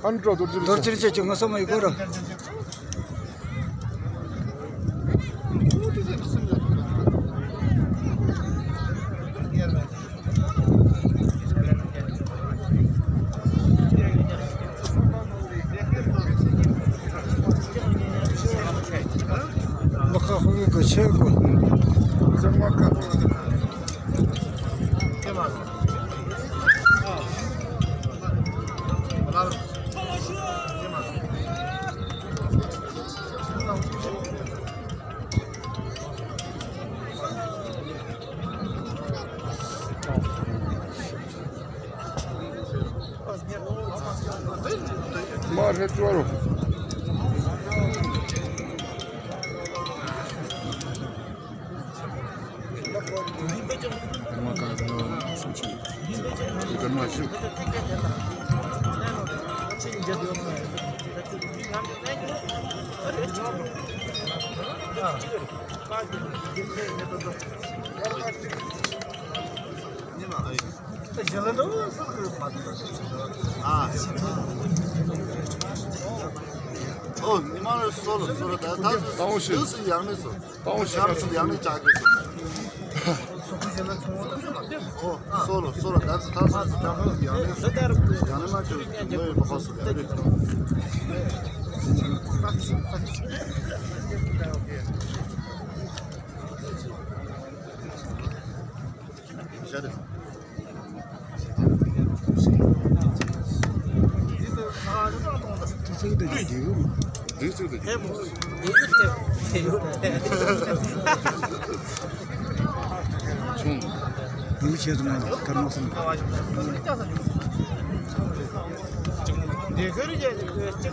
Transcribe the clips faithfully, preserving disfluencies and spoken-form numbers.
ཨ་ནི་འགྲོ་རྡོ་རྗེ་རྡོ་རྗེ་རིན་ཆེན་གྱི་ངོ་སོ་མ་ཡི་གོ་ར། ལོ་ཁ་ཧུ་གི་ཆེ་གོ། མ་རེད་ཅོ་རོ། ཨོ། ཉི་མ་རེ་སོ་ལོ་སོ་ལོ། ད་ད་ཏང་ཧོ་ཤི། ཡང་ནས་སོ། ཏང་ཧོ་ཤི། ཡང་ནས་ཡང་ནས་ཅག་གི་སོ། ཨོ། སོ་ལོ་སོ་ལོ། ད་ད་ད་ཡང་ནས་ཡང་ནས་མ་ཅོ་ལོ་ཡི་པ་ཧོ་སོ་ཡང་ནས།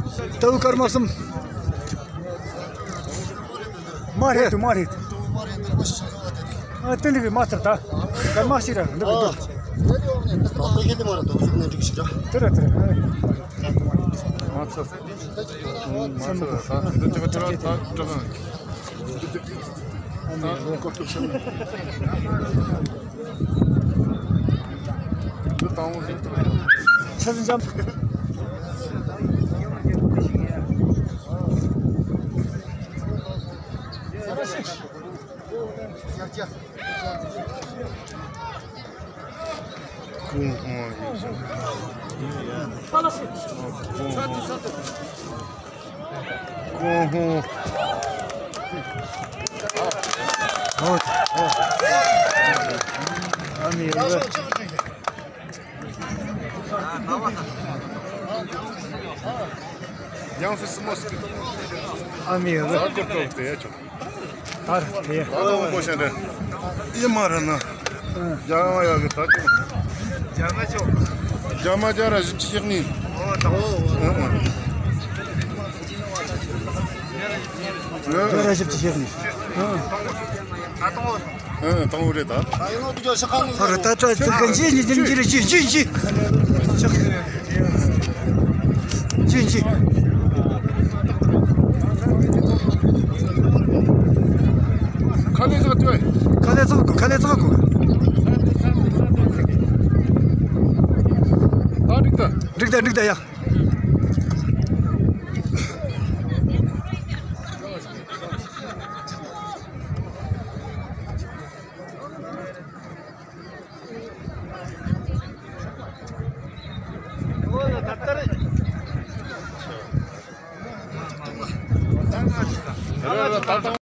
ལྟ་བུ་སྐར་མ་གསུམ། མ་རེད་དུ་མ་རེད། ཨ་དེ་འདྲ་གི་མ་ཚར་ད། སྐར་མ་ཞིག་ར་འདི་གི་འདུག་དེ་ར་དེ་ར། མ་ཚར། མ་ཚར་ད་འདི་ཅི་ག་ཅི་ར་ད་ཅི་ག་ཡང་ཧྥི་སི་མོ་སི་ཀི། ཨ་མི་ཡ། ཨ་ཀོ་ཏོ་ཏེ་ཡ་ཆོ། ད་རེད། ད་ལྟ་བོ་ཤ་འདྲ། ཨི་མ་ར་ན། རྒྱ་མ་ཡ་གི་ད་ཅུ། རྒྱ་མ་ཆོ། རྒྱ་མ་རྒྱ་ར་བཞི་བཅུ་ཞེ་གཉིས། ཨོ་ད། རྒྱ་ར་བཞི་བཅུ་ཞེ་གཉིས། ཨ་ད་ཨོ། ཨ་དང་པོ་རེད་ད། ཨ་ར་ད་ད་ད་ག་ཇི་ཇི་ཇི་ཇི་ཇི་ཇི་ཇི་ཇི་ཇི། ཁ་ལས་ཚགས་ཏུ། ཁ་ལས་ཚགས་གོ། ཁ་ལས་ཚགས་གོ། ད་འགྲིག་ད། འགྲིག་ད་འགྲིག་ད་ཡ།